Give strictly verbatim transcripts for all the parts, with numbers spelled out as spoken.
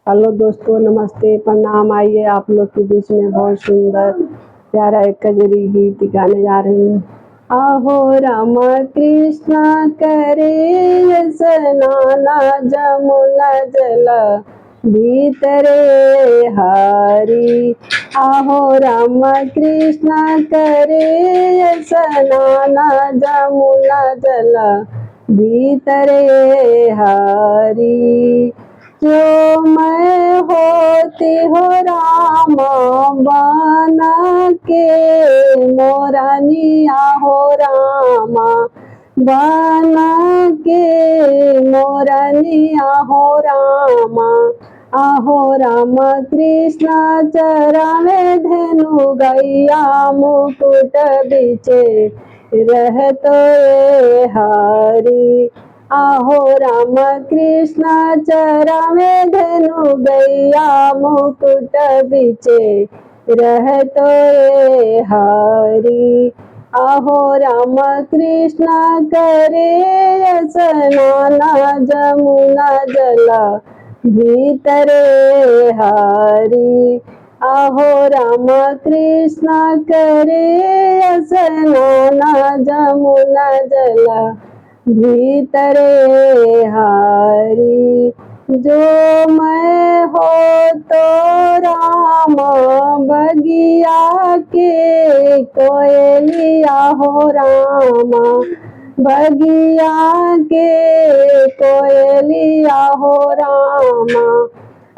हेलो दोस्तों, नमस्ते, प्रणाम। आइए, आप लोग के बीच में बहुत सुंदर प्यारा एक कजरी गीत गाने जा रही हूँ। आहो राम कृष्णा करे स्नाना जमुना जल भीतरे हारी। आहो राम कृष्णा करे स्नाना जमुना जल भीतरे हारी। जो मैं होती हो रामा बन के मोरनिया हो रामा, बन के मोरनिया हो रामा। आहो राम कृष्णा चरावे धेनु गैया मुकुट बिचे रहतो ए हारी। आहो राम कृष्णा चरावे धेनु गैया मुकुट बिचे रहतो ए हारी। आहो राम कृष्णा करे स्नाना जमुना जल भीतरे हारी। आहो राम कृष्णा करे स्नाना जमुना जल भीतरे हारी। जो मैं होतो राम बगिया के कोयलिया हो रामा, बगिया के कोयलिया हो रामा।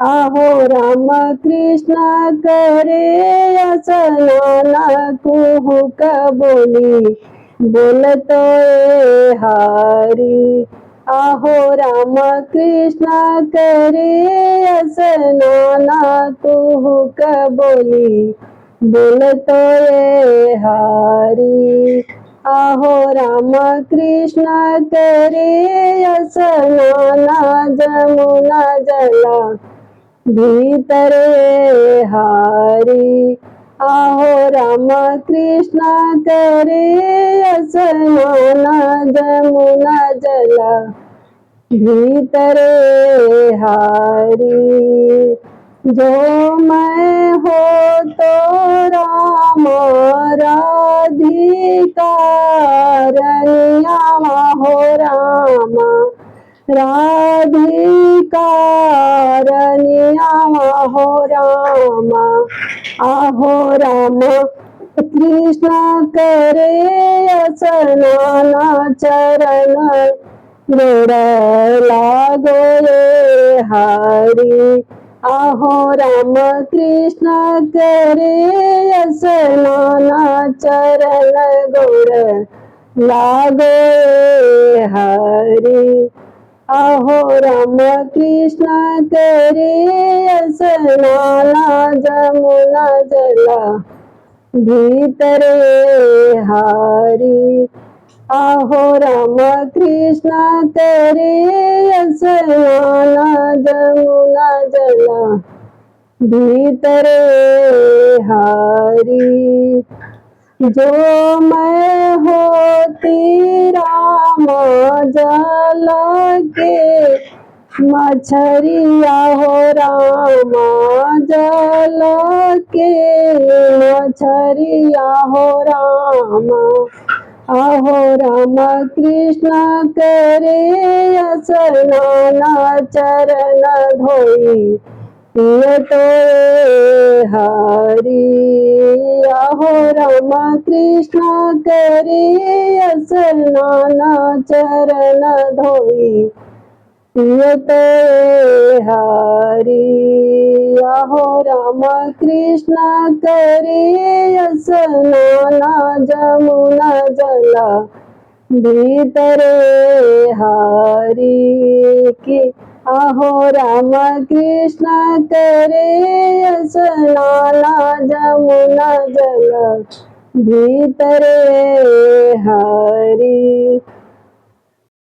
आहो राम कृष्णा करे स्नाना कुहुक बोली बोलतो ए हारी। आहो राम कृष्णा करे स्नाना कुहुक बोली बोलतो ए हारी। आहो राम कृष्णा करे स्नाना जमुना जल भीतरे हारी। आहो राम कृष्णा करे स्नाना जमुना जल भीतरे हारी। जो मैं होतो राम राधिका रनिया हो रामा, राधिका रनिया हो रामा। आहो राम कृष्णा करे स्नाना चरण गोड़ लागो ए हारी। आहो राम कृष्णा करे स्नाना चरण गोड़ लागो ए हारी। आहो राम कृष्णा करे स्नाना जमुना जल भीतरे हारी। आहो राम कृष्णा करे स्नाना जमुना जल भीतरे हारी। जो मैं होती राम जल के मछरिया हो रामा, जल के मछरिया हो रामा। आहो राम कृष्णा करे स्नाना चरण धोई पियतो ए हारी। आहो राम कृष्णा करे स्नाना चरण धोई पियतो ए हारी। आहो राम कृष्णा करे स्नाना जमुना जल भीतरे हारी। कि आहो राम कृष्णा करे स्नाना जमुना जल भीतरे हारी।